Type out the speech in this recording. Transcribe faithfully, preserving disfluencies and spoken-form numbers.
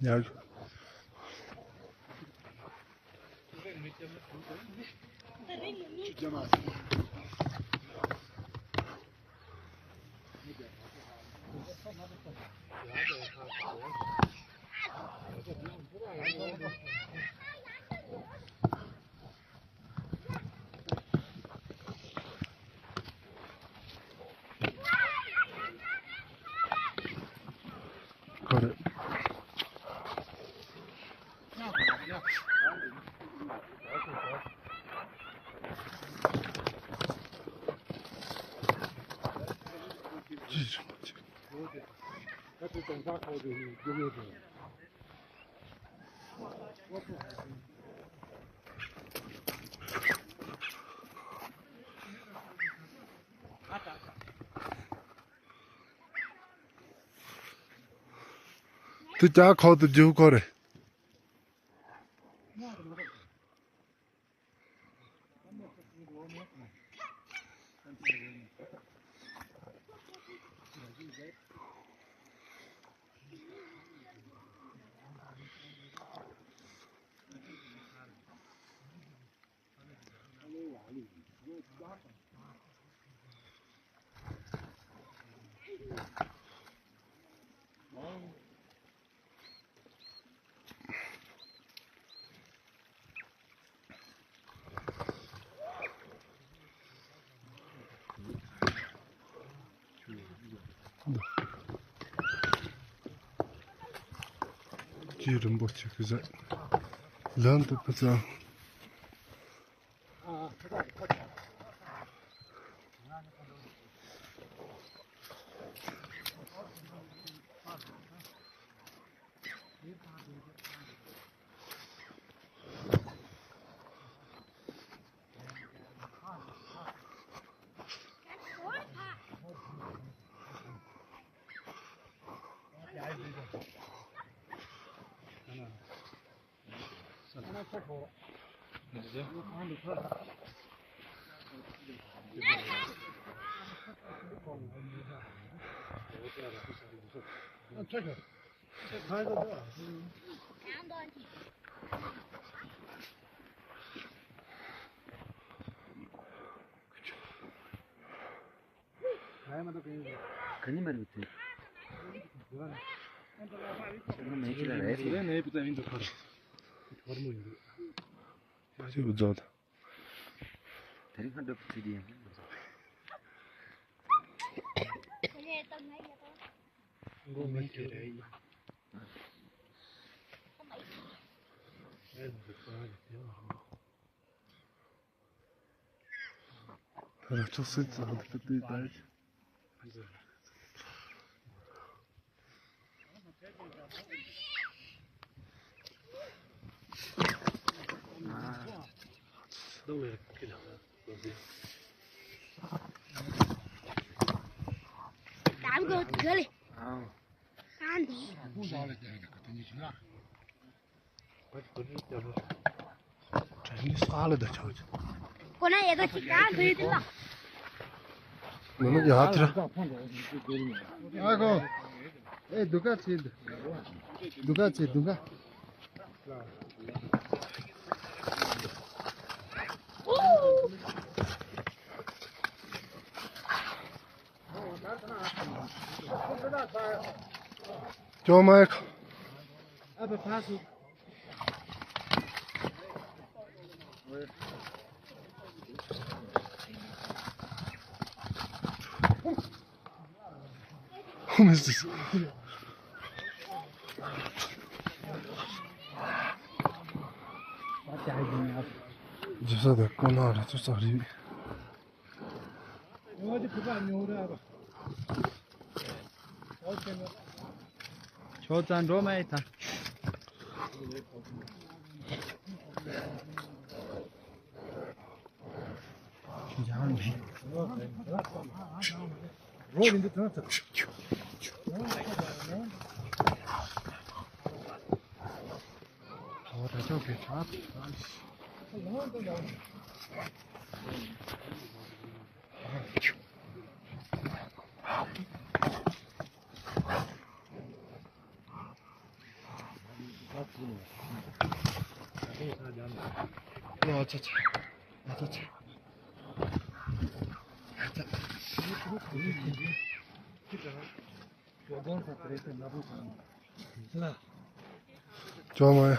ཉར། ཁོ་རེད། ཅི་བྱུང་ཅི། དེ་ཀྱང་ཁོག་ཏུ་རྒྱུག་ཁོ་རེད། ཅི་རིན་པོ་ཆེ་གི་ཟེར། ལམ་དུ་ཕུ་ཚང་། ག་ནི་མ་རུ་ཏི། ཁྱེད་རང་མེད་ཀྱི་ལ་རེད། རེད་ནས་བུ་ད་ཡིན་འདུག་ཁར། ཁར་མོ་ཡིན་འདུག་ཕ་ཆེ་བུ་རྫོགས་ད། དེ་རིང་ཁ་འདྲ་བུ་ཚིག་དེ་ཡིན། མགོ་མེད་ཀྱི་རེད། ཨེ་འདུག་ཁར་རེད། ཕར་ཕྱོགས་སུ་ཙམ་དུ་ལྟོས་དང་། ཨ་ཁོ། ཨེ་འདུག་ག་ཚེ་འདུག་འདུག་ག་ཚེ་འདུག་ག་ཅོ་མ་ཡ་ཁ། ཨ་ཕ་ཕ་སུ། Who is this? ཇི་ས་དེ་ཀོ་ན་རེ་ཚོ་ས་རེད། ཁྱོད་ཙང་འགྲོ་མ་ཡི་ད། རོ་རིན་པོ་ཐང་ཚ། ཨ་ཙི་ཙི། ཨ་ཙི་ཙི། ཨ་ཙི། ཅོག་མ་ཡ།